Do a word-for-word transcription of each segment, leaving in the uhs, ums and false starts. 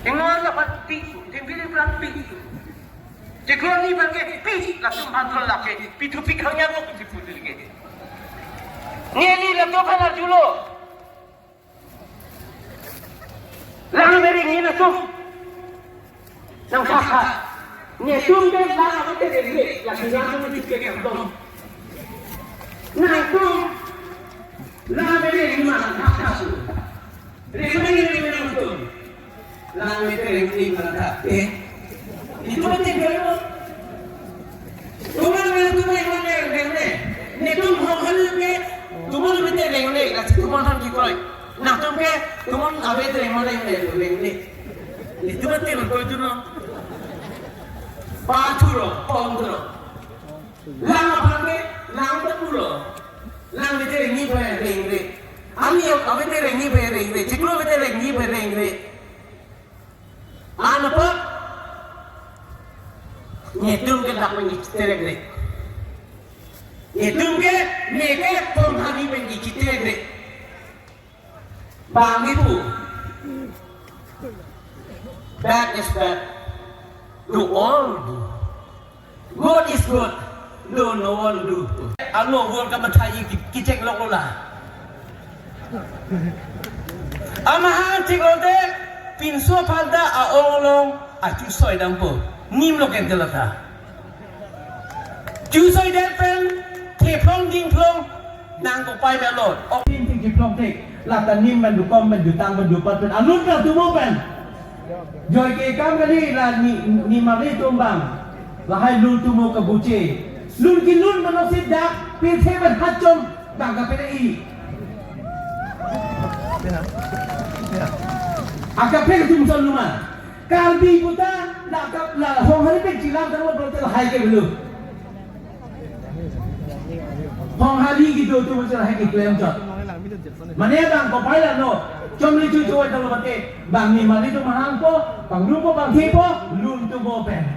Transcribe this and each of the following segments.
Ingnon lapen pi, Dimpi Dipra pi. Chiklo ni bangke pi, latum bangkol lake, pi tu pi kanya mo pi pu dil ke. Neli latum hana julo. Lang meri ni latum. Nang kaka. Netum ke lang meri ni, lagi lang meri ke kampung. Nangtum. Lang meri ni ma nang kaka. Rengni rengni nangtum. Lang mete rengni malata. Eh. Itu penting kalau. Tuman nangtum rengni rengni. Netum hong hal ke. Tuman mete rengni. Lasi tuman han kikroi. Nangtum ke. Tuman abe rengni rengni rengni. Itu penting kalau itu no. Paturo, pondro. Lang aphan ke, lang ta pulo. Lang mete rengni bai rengre. Ami abe te rengni bai rengre. Chiklo mete rengni bai rengre. Anapa? Netum ke dak pen kiterek re. Netum ke meke Konghari pen kiterek re. Bang ibu. Bad is bad to all do. Good is good to no one do. Alo gol ka mathai ki, kechek lok lo la. Amahan chiklo te pinso phanta a-ong along achu soi dampo. Nim lo ken telaka. Chu soi det pen, thephlong dingphlong, nang kopai melot. Ok. Tin tin kephlong tik, lata nim pen dukom pen dutang pen dupat pen, alun ta tumo pen. Joi ke kam kali la ni, ni mari tumbang. Lahai lun tumo kabuche. Lun ki lun mano si dak, pirthe pen hachom, dak ka pere i. Aka pere tum son luma. Karbi puta la kap la Honghari pen chilang tanglo pulote lahai ke belu. Honghari kedo atum pulote lahai ke klem chot. Mane bang kopai la no. Chom ni chu chu tanglo mate. Bang ni mari atum mahang po, bang lun po, bang the po, lun tumo pen.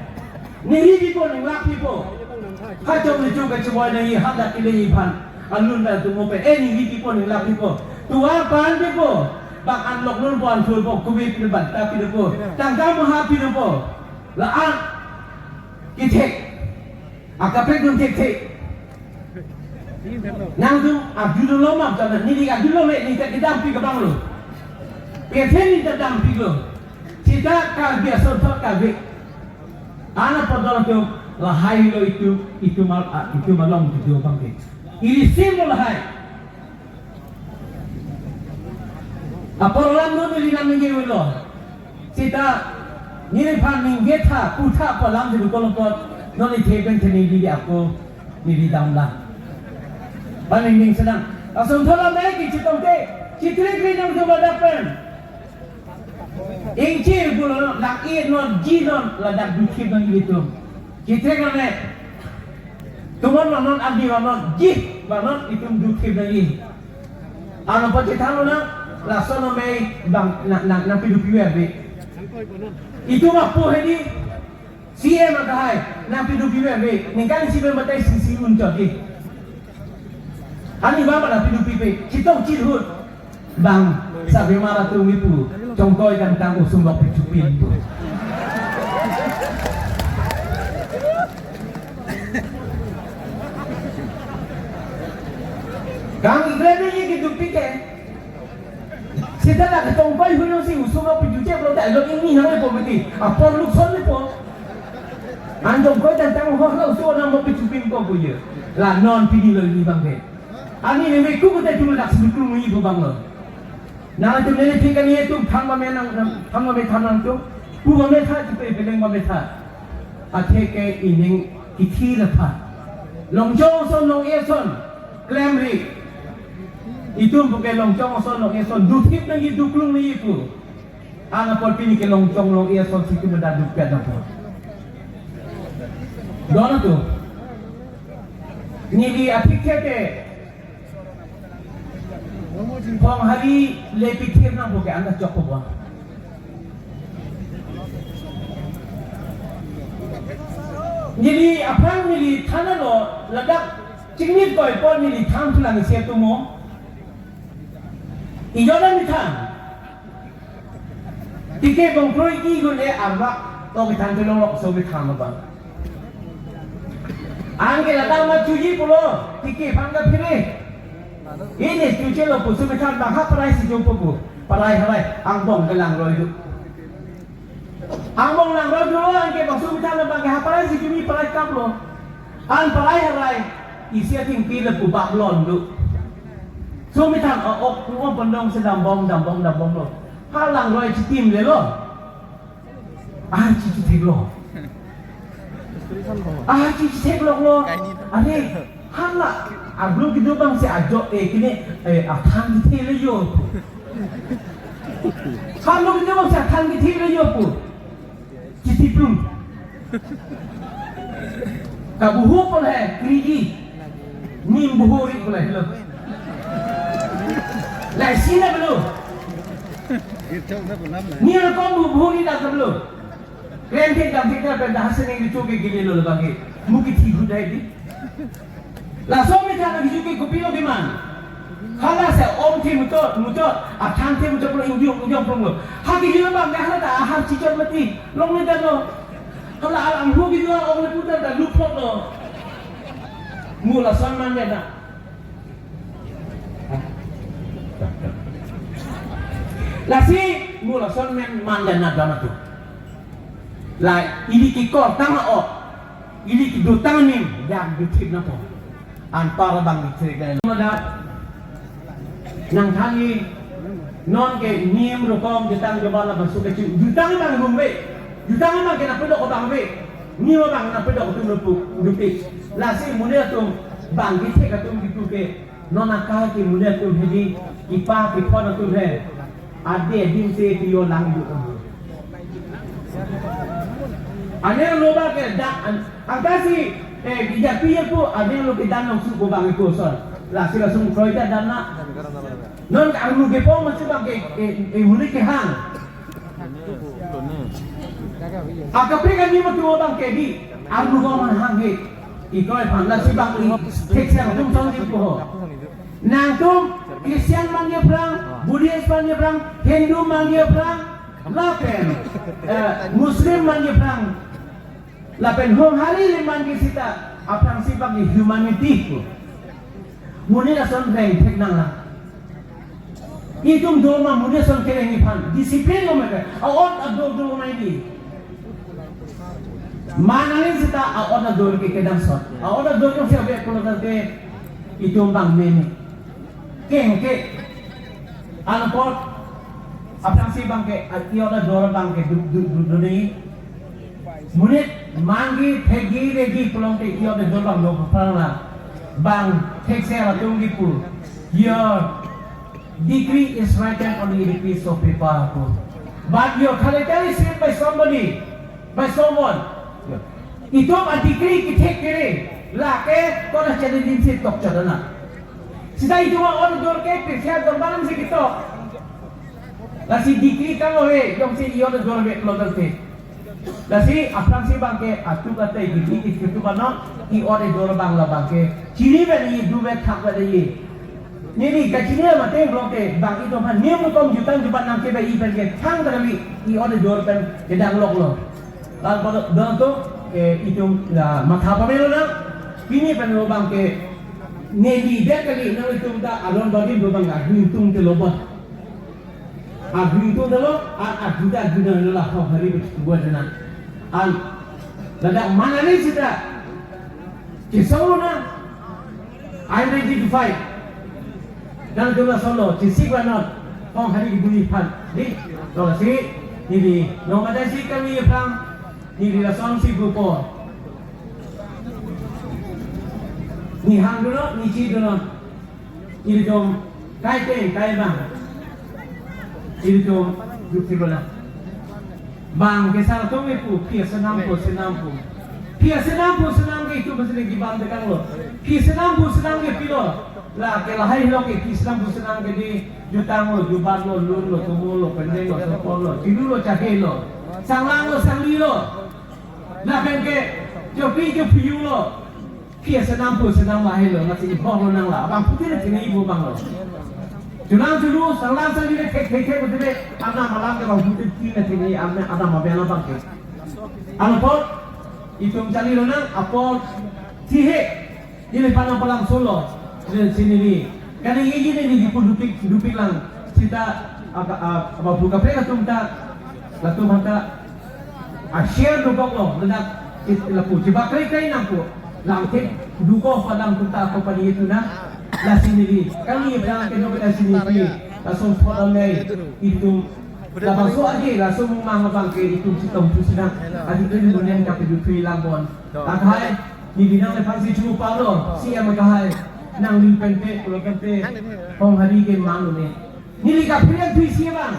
Neli pipo, ning lak pipo. Ha chom ni chu kachiboi nangji, ha dak kile iphan. Alun pen tumo pen. Eh, neli pipo, ning lak pipo. Tuar pan pipo. Bang anlok lun po, anthur po, kubi pin ban ta pipo. Tangka maha pipo. La an. Kithek. Akaprek dun thekthek. Nangtum arjulong ma, karna neli arjulong le, neli ta kedampi ke bang lo. Kephe neli ta dampi lo. Sita Karbi asonthot Karbi. Ana podol atum lahai lo itum, itum al-, a, itum along itum bangke. Ilisim lo lahai. Apor alam non neli nangning ke lo. Sita neliphan ningje tha, pu tha pu alam si dukol apot, non ithe pen theni di ako neli damlang. Paningning senang. Asonthot alam nai kechetong te, chitrik ri nangtum ladak pen. Ingchir pulo, lak-i non, ji non, ladak duthip nangji itum. Chitrik nang ne. Tumon non non, adi non non, ji non non, itum duthip nangji. Ano pachethang lo na, lason amei bang na, na, nangpidupi ave. Itum apo hedi, C M akahai, nangpidupi ave. Ningkan isi pen batai sisi un chot di. Ani bang nangpidupi pe, chetong chithut. Bang, sabe mara tu ngipu, chongkoi kangtang usung lok pichupin tu. Kang ikreme ye kedupi ke. Sita la ketongkoi huyo si usung lok pichuche pulote, lo ini nang le komiti. Apor lukson le po. An chongkoi kangtang ho la usung nang lok pichupin ko puye. La non pini lo ini bangke. Ani ne me ku kute tu dak si duklung ni pu bang lo. Nangtum neli thik ani atum thang mame nang, nang, thang mame thang nangtum. Pu mame tha, chipe peleng mame tha. Athe ke ining kithi la tha. Longchong ason, long-e ason, klemri. Itum puke longchong ason, long-e ason, duthip nangji, duklung nangji pu. Ana apor pini ke longchong, long-e ason si itum dak dukpet nangpo. Don atum. Neli apik ke ke Konghari le pithir nangpo ke anda chok po ba. Neli aphrang neli than lo ladak chingnit koi pon neli than thulang isi atumo. Ijola ni than. Tike bongkroi ki gun e arlak to kethan kelong lok so kethan abang. Anke ladak ma chuji pulo, tike aphan kaphere. Ini chuche lo pusu kethan bang ha parai si jumpo pu. Parai harai, angbong kelang roi du. Angbong lang roi du lo, anke bang su kethan bang ke ha parai si jumi parai kap lo. An parai harai, isi ating pi le pu bak lon du. Su kethan o ok, tu om pendong sedam bom, dam bom, dam bom lo. Ha lang roi chitim le lo. Ah, chichi thek lo. Ah, chichi thek lo lo. Are, hala, ablu kedo bang si ajo, eh, kini, eh, athan kethe le yo. Ablu kedo bang si athan kethe le yo pu. Chithi plum. Kabuhu pon he, kridi. Nim buhu ri pon he lo. Lai sina belu. Ni lo kom buhu ri dak belu. Kren thik dam thik na pen dah sene ni chuke gili lo bang ke. Mu kithi hu dai di. Laso me thana kichuke kopilo keman. Hala si om thi muchot, muchot, athan thi muchot pulo ingjung, ingjung pulo. Ha kiji lo bang, hala ta ahar chichot mati, long le dano. Hala alam hu kiji lo om le putar ta lupot lo. Mu lason man dana. Lasi mu lason men man dana dana tu. La ili kikor tang o. Ili kedotang nim, dak duthip na po. Anpar bang duthip na. Mada nangthan ni non ke nim rokom jutang jobal la basu kechu. Jutang bang rumbe. Jutang bang ke na pedok bang be. Nim bang na pedok tu nupu duthip. Lasi mune atum bang duthip atum gitu ke. Non akai ke mune atum hedi, kipa kipon atum he. Ade adim se piyo lang yuk. Ane lo ba ke dak an, angkasi, eh, kijapi ya pu, ane lo ke dan long su ko bang ko son. Lasi langsung kroi ta dan na. Non ka anu ke pong masih bang ke, eh, eh, muni ke hang. Akapri kami matu bang ke di, anu ko man hang he. Ikroi phan lasi bang i, thek siang tum song di ko. Nangtum Christian man ye phrang, Buddhist man ye phrang, Hindu man ye phrang, lapen, eh, Muslim man ye phrang, lapen honghari le man ke sita, aphrangsi bang humanity ko. Muni lason reng thek nang la. Itum do ma muni lason kereng iphan, discipline lo meke, a-ot ador do ma ini. Manangin sita a-ot ador ke kedam sot. A-ot ador ke siya be pulo tangte itum bang meme. Keng ke. Anpot aphrangsi bang ke i-ot ador bang ke du du du du ni. Monit manggi thekgi regi pulote i-ot ador bang lo phrang la. Bang thekser atum kipu. Your decree is written on the piece of paper. But your character is written by somebody. By someone. Itum a-decree kethek kere, lake kona challenge si tok chadana. Sita itum a-ot ador ke pirthe ador bang si ketok. Lasi decree kang ave, jongsi i-ot ador ave lo tangte. Lasi aphrangsi bang ke atuk atai decree kethek tu bano, i-ot ador bang la bang ke. Chiri ave ni du ave thak ave ni. Neli kachini mate bloke bang itum aphan niam hukum jutang jubat nangkebai pen ke thang kali i-ot ador pen kedang lok lo. Lapu don tu, eh, itum la matha pamelo na. Pini pen lo bang ke neli dek kali nang itum ta alon badim lo bang ka hingtung te lo bon. Abu itu dalo, a-, abu ta abu dalo la honghari bet buat na. An, ladak mana ni sita? Kisau na. I'm ready to fight. Dan tu la solo, kisik la not. Honghari bui phan. Di, kalau si, ini, no ada si kami pang, ini la song si bupo. Ni hang dulu, ni chi dulu. Ilitum kai teng kai bang. Ilitum yuk si bola. Bang ke sar tum ipu, pia senam pu, senam pu. Pia senam pu, senam ke itum pasti lagi bang dekang lo. Pia senam pu, senam ke pilo. La ke lahai lo ke pia senam pu, senam ke di jutang lo, jubat lo, lun lo, tumu lo, pendeng lo, sopor lo, tilu lo, chahe lo. Sanglang lo, sangli lo. Lapen ke, jopi, jopi lo. Pia senam pu senam lahai lo, nasi ihok lo nang la. Abang putih na chini ibu bang lo. Chulang chulu, sanglang sangli le thek thek thek putene, anam alam ke bang putene tina tini, anam, anam abela bang ke. Anapot, itum charli lonang, apot, thihe, ili panang palang solo, dan sini ni. Kani ini ni di pun dupik, dupik lang, sita, aba, aba buka pre atum ta, latum hanta, a share dukok lo, ladak, it, lapu, chibak kre kre nangpu, langthek, dukok padang tuta, ko padi itu na, lasi neli, kami yang kena pada sini pi, langsung foto mai, itu, labangso aje, langsung mang abang ke, itu, si tong tu sinang, adi tu ni bunen kapi dutui langbon, takhai, ni binang le pangsi chu palo, si yang kahai, nangli pente, pulo pente, Honghari ke mang ni, neli kapi yang tui si bang.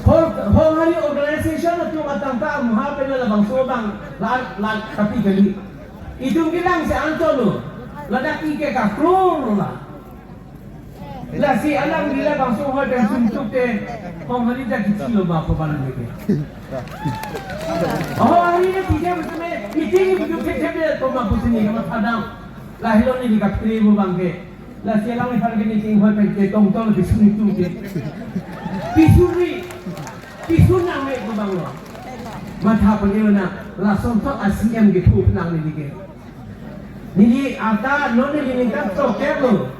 Hong, Honghari organization atum atangka amuha pen labangso bang la, la tapi kali. Itum kelang si anchot lo. Ladak ike kaklur la. Lasi alangli labangso hoi pen sumtuk te. Honghari dak kichi lo ba ko ban ke. Honghari ne tije betul me. Meeting itu kecil dia ko ma pusini kama padang. Lahilo ni di kapri bu bang ke. Lasi alangliphan ke niting hoi pen ke tongtong pisun itum ke. Pisun ri. Pisun nang me ko bang lo. Matha pon lo na. Lason to a C M ke phu nang neli ke. Neli ata non neli ningkan throk-et lo.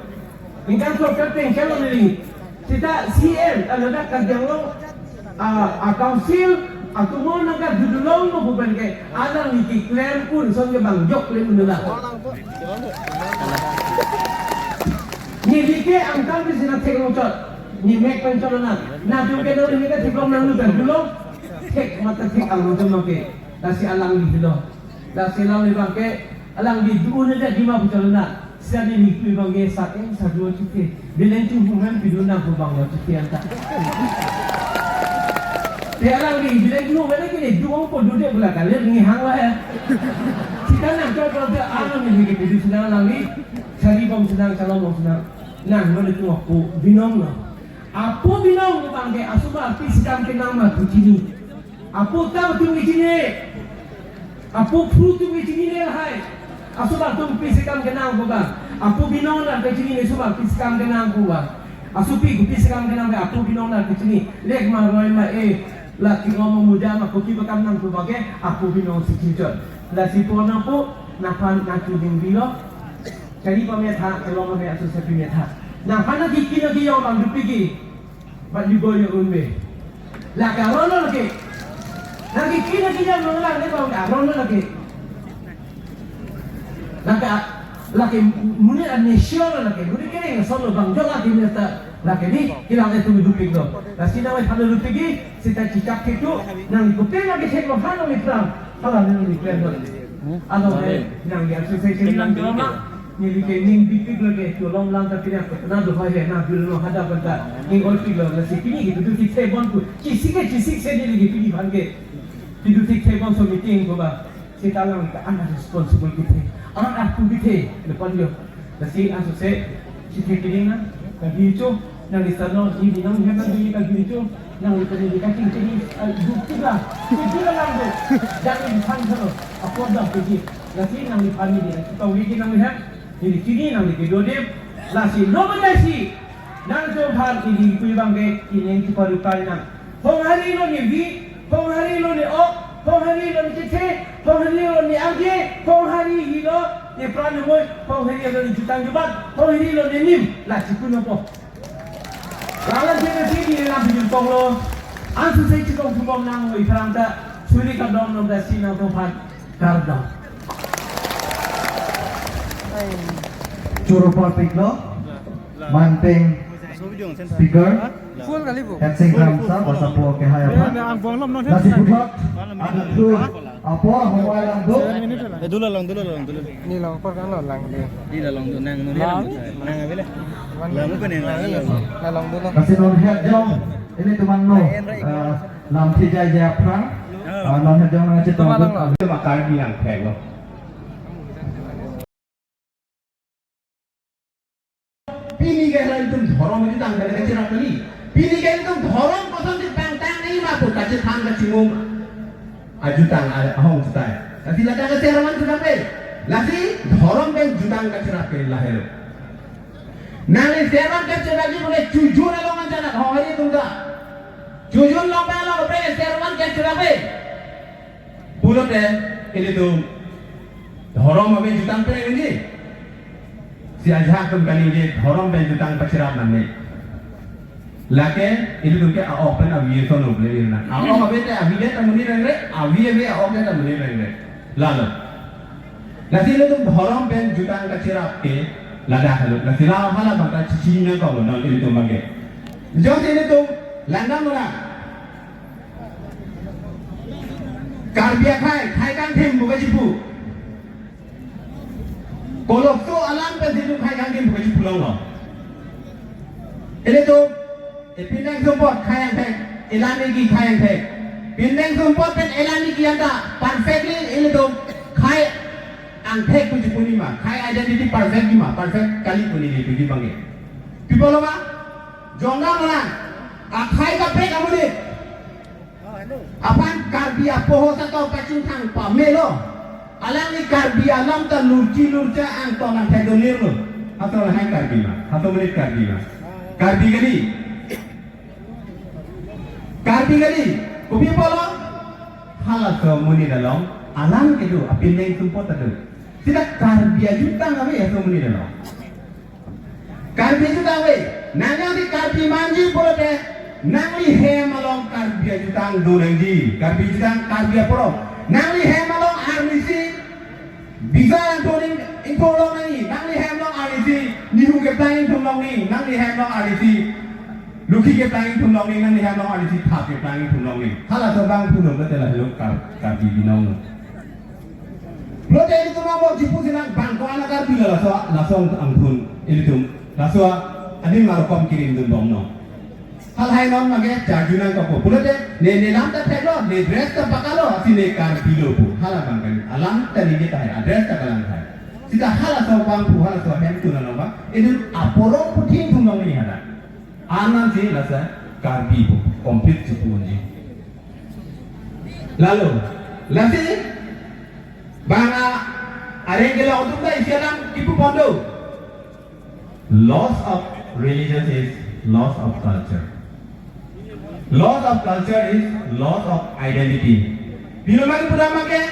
Ningkan throk-et tengkel lo neli. Sita C M, ano na Karbi Anglong, a, a council, atum nangkadodun long mo pu pen ke, alangli keklem un ason ke bang jok le un la. Neli ke angtan pe sina thek longchot, ni mek pen chot na, na tu ke neli ke thek long nangdodun long, thek mata thek ang longchot ke, lasi alangli hilo. Lasi alangli bang ke, alangli du-un aja Dimapur chot na. Sadi ni kui bang ke sa-en sa-du chite. Bilen chu humen pidu na pu bang lo chite anta. Te alangli bilen chu humen ke ni du-ong ko dude bula ka le ni hang la ya. Sita nang chot chot de alangli ke pidu sinang alangli. Sari bom sinang, chalom bom sinang. Nang lo le tu Apo Binong lo. Apo Binong lo bang ke asuma pi si kam kenang ma tu chini. Apo ta tum kechini. Apo phu tum kechini le hai. Asuma tum pi si kam kenang ko ba. Apo Binong la kechini le suma pi si kam kenang ko ba. Asu pi pi si kam kenang ba Apo Binong la kechini. Lek ma roi ma e. La ki om muda ma kopi ba kam nang ko ba ke. Apo Binong si chinchon. Lasi pon apo naphan nangkiding bilo. Chari pame tha, kelong pame asu sepi me tha. Naphan nangkiki nangkiyong bang dupiki. But you go your own way. Lake aron lo lake. Lake kina kina lo lang ne bang aron lo lake. Lake, lake muni a nation lo lake. Muni kene solo bang jok lake ni ta lake ni kilang itu dupik lo. Lasi nangphan dupik i sita chikap itu nang kupe lake chek lo hano ni pram. Hala ni ni pram lo. Ano he nang ya susah kiri lang drama. Neli ke ning bipik lake tu long lang tapi na na do hai na bil no hada banta ning oi pik lo lasi pini gitu tu fix he bon tu chisik ke chisik se neli ke pini bang ke. Itu fix he bon so meeting ko ba sita lang ka ana responsible kithe ana aku kithe le pan yo lasi aso se chithe kining na ka bicho nang isano ni binong hem na ni ka bicho nang ipani di ka ching ching du tu la tu la lang do dan ni than thano apor da tu ji lasi nang ipani di ka tong ni nang hem Neli chini nang neli kedo dip. Lasi lo menjasi nangtumphan neli kui bang ke ining tipa rupai nang. Honghari lo ni vi, Honghari lo ni ok, Honghari lo ni chethe, Honghari lo ni arje, Honghari hilo ni pran ni moi, Honghari lo ni jutang jubat, Honghari lo ni nim. Lasi kuno po. Lalang sini sini ni nang bijil kong lo. Ansu sai chikong chikong nang moi pran ta suri kadom nom da si nangtumphan kardom. Choro parpik lo, manpeng speaker, Hensing Kramsa, basa po ke hai apa? Nasi puthot, ada tu, apa, humai lang do? Eh, dula long, dula long, dula long. Ni long, kor kan long lang de. Di la long do, nang, nang, nang, nang, apa le? Lang ko ne, lang, lang. Na long do long. Kasi non het jong, ini teman no, eh, lam thi jai jai aphrang, eh, non het jong nang chetong. Teman long. Itu makar bilang kayak lo. Pini ke hala itum dhorom jutang kali kachirap kali. Pini ke itum dhorom kosonsi pangtang nangji ma pu kachethang kachimung ajutang ahong jutai. Lasi ladak ke seraman jutang pe. Lasi dhorom pen jutang kachirap ke lahelo. Nangli servan kep chebagi pule chojun along anjanat ho hari tumda. Chojun along ba along pule servan kep chebabe. Pulote ilitum dhorom ave jutang pen ini. Si ajahak atum kaningje dhorom pen jutang pacherap nangji. Lake ilitum ke a-ok pen avi ason oble irna. A-ok ave te avi det amonit rengre, avi ave a-ok det amonit rengre. Lalo. Lasi ilitum dhorom pen jutang kacherap ke ladak halo. Lasi la hala bangta chichinina kong non ilitum bangke. Jongsi ilitum langdam lona. Karbi akhai, khai kangthim pu kachipu. Kolokso alam pen si itum khai kangthim pu kachipu longlo. Ilitum, e pindeng sumpot khai angthek, elam egi khai angthek. Pindeng sumpot pen elam egi anta perfectly ilitum khai angthek pu chipu nima, khai identity perfect nima, perfect kali pu neli puji bangke. Pi pulo ma, jongdam lona, akhai kaprek amonit. Aphan Karbi apoho saka pachingthang pamelo. Alangli Karbi alam ta lurchi lurcha angton angthek donirlo. Halaso lahai Karbi ma, halaso monit Karbi ma. Karbi kali. Karbi kali. Kopi pulo? Halaso monit along alam kedo, apindeng sumpot ta do. Sita Karbi ajutang ave halaso monit along. Karbi ajutang ave, nangli Karbi manji pulote, nangli hem along Karbi ajutang do nangji, Karbi ajutang Karbi aporo. Nangli hem along arnisi, bisa angthon ingthon long nangji, nangli hem along arnisi, nihu keplang ingthon long nangji, nangli hem along arnisi, lukhi keplang ingthon long nangji, nangli hem along arnisi, thap keplang ingthon long nangji. Halaso abang pulo pulote lahelo Kar-, Karbi binong. Pulote ilitum amo chipu sinang bang ko-an a-Karbi lo laso, laso angthun ilitum. Laso adim marokom kirim dun bomno. Halahai non mage charju nangkok ko. Pulote ne, ne lam ta theklo, ne dress ta pakalo, si ne Karbi lo pu. Hala bang kali. Alam ta ningje tahai, a-dress ta kalang tahai. Sita halaso abang pu, halaso hem tun along ba. Ilitum aporo pu thim thum long ni hala. Anam si lasa Karbi pu, complete chipu unji. Lalo, lasi, bang a, areng kelong atum ta isi alam kipu pon do. Loss of religion is loss of culture. Loss of culture is loss of identity. Pilo ma kipu dam ma ke,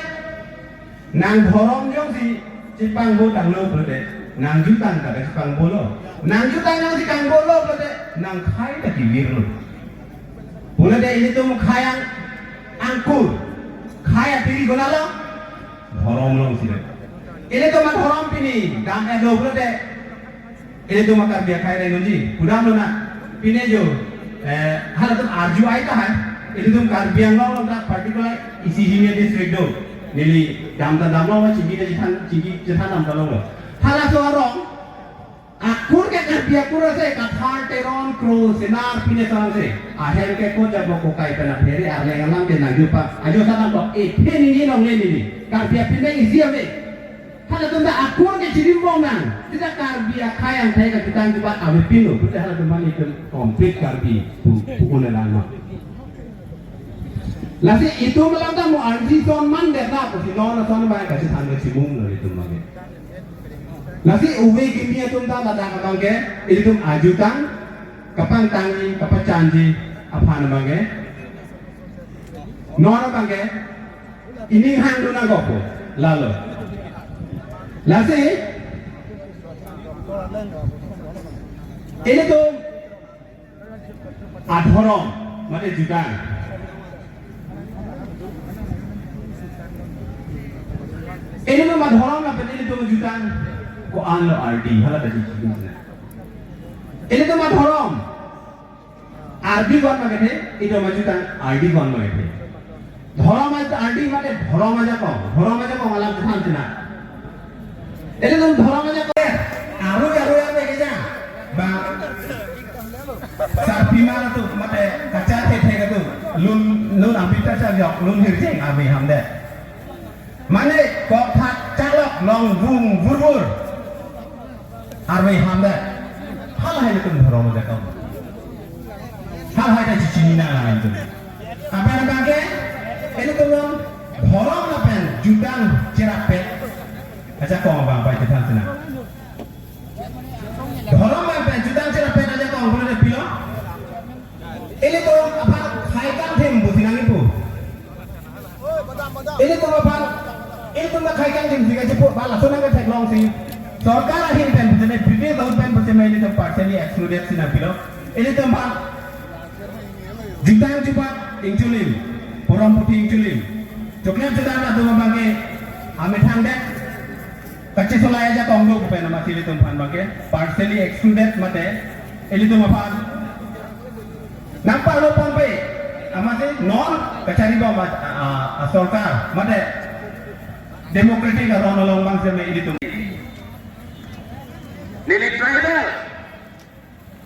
nang dhorom jongsi chepangbo tanglo pulote, nang jutang ta chepangbolo. Nang jutang jongsi kangbolo pulote, nang khai ta kevirlo. Pulote ilitum khai ang-, angkur, khai apiri konatlo, dhorom alongsi lo. Ilitum adhorom pini dam-etlo pulote, ilitum a-Karbi akhai reng unji, pudam lona. Pine jo, eh, halatum arju ai tahai. Ilitum Karbi Anglong along ta particular isi hini district do. Neli dam ta damlo ma chingki ta chethan, chingki chethan dam ta longlo. Halaso arong, akur ke Karbi akur ase, Kathar, Teron, Kro, Senar, pine sarang se. Ahem ke ko jabo ko kai pena phere arleng alam ke nangjupa. Ajo sana ko, eh, phe ningje longle neli. Karbi apindeng isi ave. Halatum ta akur ke chirim bom nang. Sita Karbi akhai angthek kachitang kebat avepinlo. Pulote halatum mani itum complete Karbi pu, pu un-e lang ma. Lasi itum alam ta mo arnisi son mandet na pusi non ason ba kachitang kachimunglo itum mage. Lasi ove kimi atum ta ladak abang ke ilitum ajutang kapangtangji, kapachanji aphan abang ke. Non abang ke ining hang dun nangkok ko, lalo. Lasi, ilitum adhorom mate jutang. Ilitum adhorom lapen ilitum jutang ko-an lo ardi, hala ta jutang. Ilitum adhorom ardi ko-an ma kethe, itum ajutang ardi ko-an ma kethe. Dhorom aj-, ardi mate dhorom ajakong, dhorom ajakong alam chethan chenam. Ilitum dhorom ajakong. Aru aru ya pe keja. Ba. Sarpimar atum mate kacharthe the atum. Lun, lun abita sa jok, lun hirjeng arve hamdet. Mane kokthat chalok longvung vurbur arve hamdet. Halahai ilitum dhorom ajakong. Halahai ta chichinina nang ilitum. Apen abang ke, ilitum dhorom lapen jutang cherap-et ajakong abang pai chethan chenam. Dhorom lapen Ilitum aphan khei kangthim pusi nangkipu. Ilitum aphan, ilitum ta khei kangthimsi kachipu, ba laso nangketheklongsi sorkar ahin pen pusi, British ahut pen pusi ma ilitum partially excluded si nangpilo. Ilitum aphan jutang jubat ingchulim, porom puthi ingchulim, choklem chodam atum abangke amethang det kachesolai ajakong do pu pen amatsi ilitum aphan abangke partially excluded mate ilitum aphan nangparlo ponpe amatsi non kacharibom a, a, a sorkar mate democratic aron along abangsi ma ilitum. Neli tribal,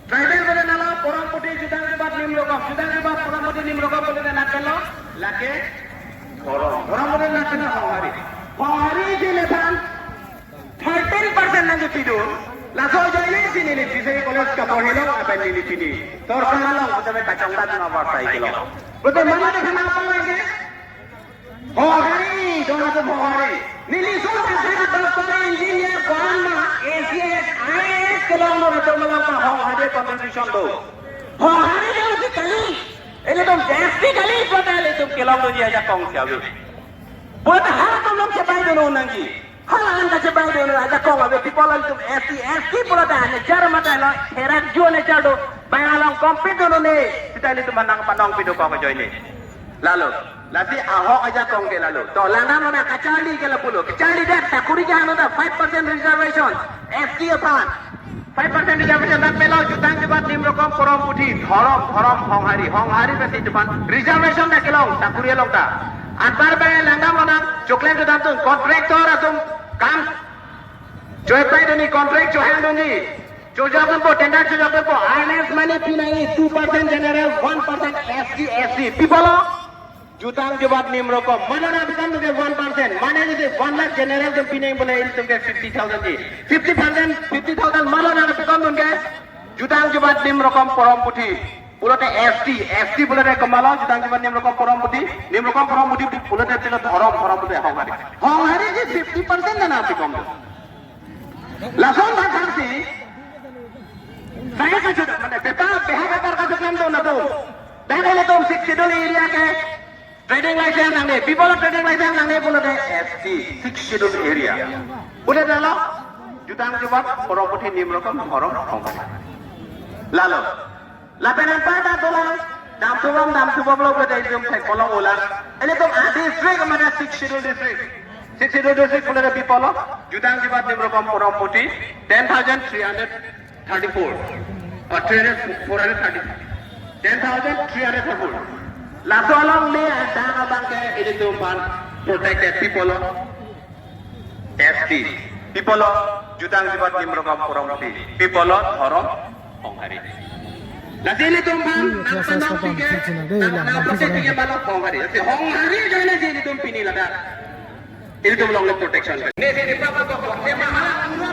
tribal mane nalo porom puthi jutang jubat nim rokom, jutang jubat porom puthi nim rokom pulote nat pen lo, lake dhorom, dhorom pulote nat pen lo Honghari. Honghari ji nephan thirteen percent nangkepidun, laso ajoine si neli Trisari College kaporhelo lapen neli pini sorkar along pulote kachongdat ma varsai kelo. Pulote mane dekha nangpalangke Honghari, dona tu Honghari. Neli so sa sa doctor, engineer, ko-an ma, A C S, I A S kelong lo, atum malom ta Honghari contribution do. Honghari do si kali. Ilitum S T kali pulote ilitum kelongdunji ajakong si ave. Pulote ha atum along chepaidun nangji. Hala an kachepaidun ajakong ave, people, ilitum S T, S T pulote nature mate lo, herak ju nature do, bang along compete dun ne, seta ilitum nangpanong pido kok ajoine. Lalo, lasi ahok ajakong ke lalo. To, langdam lonang, kacharli ke lapulo. Kacharli det, sakuri ke hanu ta five percent reservation, S T aphan. Five percent reservation nat pen lo, jutang jubat nim rokom porom puthi, dhorom, dhorom Honghari, Honghari besi depan reservation ta kelong, sakuri along ta. Anpar pen langdam lonang, choklem chodam atum, contractor atum, kam choipaidunji, contract chohangdunji, chojokdunpo, tender chojokdunpo, earnest money pinangji, two percent general, one percent S T, S C. Pi pulo? Jutang jubat nim rokom. Mane nangpidun ke one percent. Mane jodi one lakh general atum pinangji pule ilitum ke fifty thousand ji. Fifty percent, fifty thousand mane nangpidun ke jutang jubat nim rokom porom puthi. Pulote S T, S T pulote komatlo, jutang jubat nim rokom porom puthi. Nim rokom porom puthi pulote pilo dhorom, dhorom pulote Honghari. Honghari ji fifty percent nangpidun. Lason bhasar si, saya kachot, mane bepar, beha bepar kachot nam do na do. Dak ilitum Sixth Schedule area ke trading license nangne, pi pulo trading license nangne pulote S T, Sixth Schedule area. Pulote lalo, jutang jubat, porom puthi nim rokom, dhorom, Honghari. Lalo. Lapen anparta dolang, dam thubom, dam thubom lo pulote ilitum thek kolong ulang. Ilitum a district mane Sixth Schedule district. Sixth Schedule district pulote pi pulo, jutang jubat nim rokom porom puthi, ten thousand three hundred thirty-four. Or three hundred, four hundred thirty. Ten thousand three hundred thirty-four. Laso along le adang abangke ilitum aphan protected, pi pulo. S T. Pi pulo, jutang jubat nim rokom porom puthi. Pi pulo, dhorom, Honghari. Lasi ilitum aphan, nangpanong pike, nang, nangpanong pike pulo Honghari. Lasi Honghari ajoine si ilitum pini ladak ilitum along le protection. Ne, ne, ne, pa, pa, pa, pa, ne, maha, guru,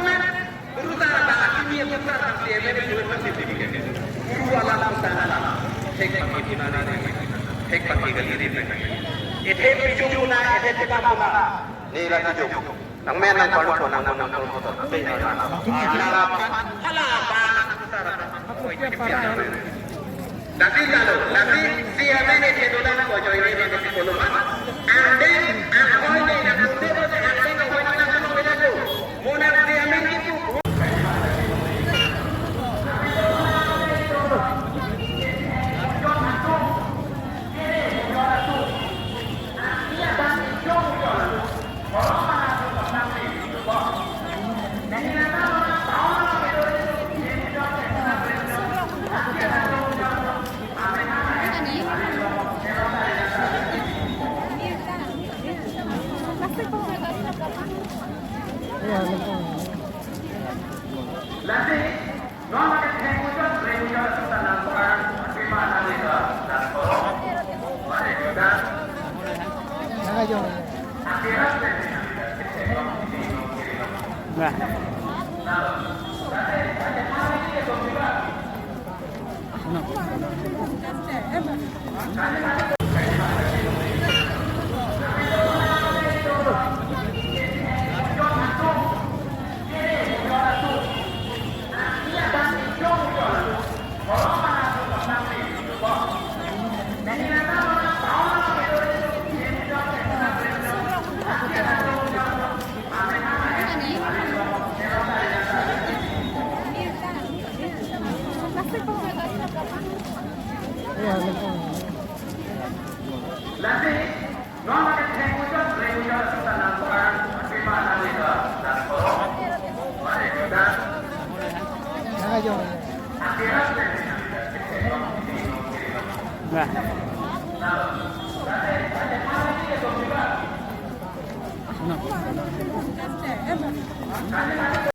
guru ta, ta, kimi, guru ta, ta, si, eme, guru ta, si, si, si, guru wala, ta, ta, ta, ta, thek paki, thek paki, gali, gali, gali. Ethe piju puna, ethe theka puna. Ne la piju. Nang men nang palu ko nang nang palu ko. Pe nang nang. Hala pa, hala pa. Oi, kipi ya. Lasi lalo, lasi C M A ne thedo lang ko join ne ne polo ma. Angdeng, angdeng ne na kunde ko angdeng ko na ko na ko. Mo na C M A ne ko. Nah. Nah.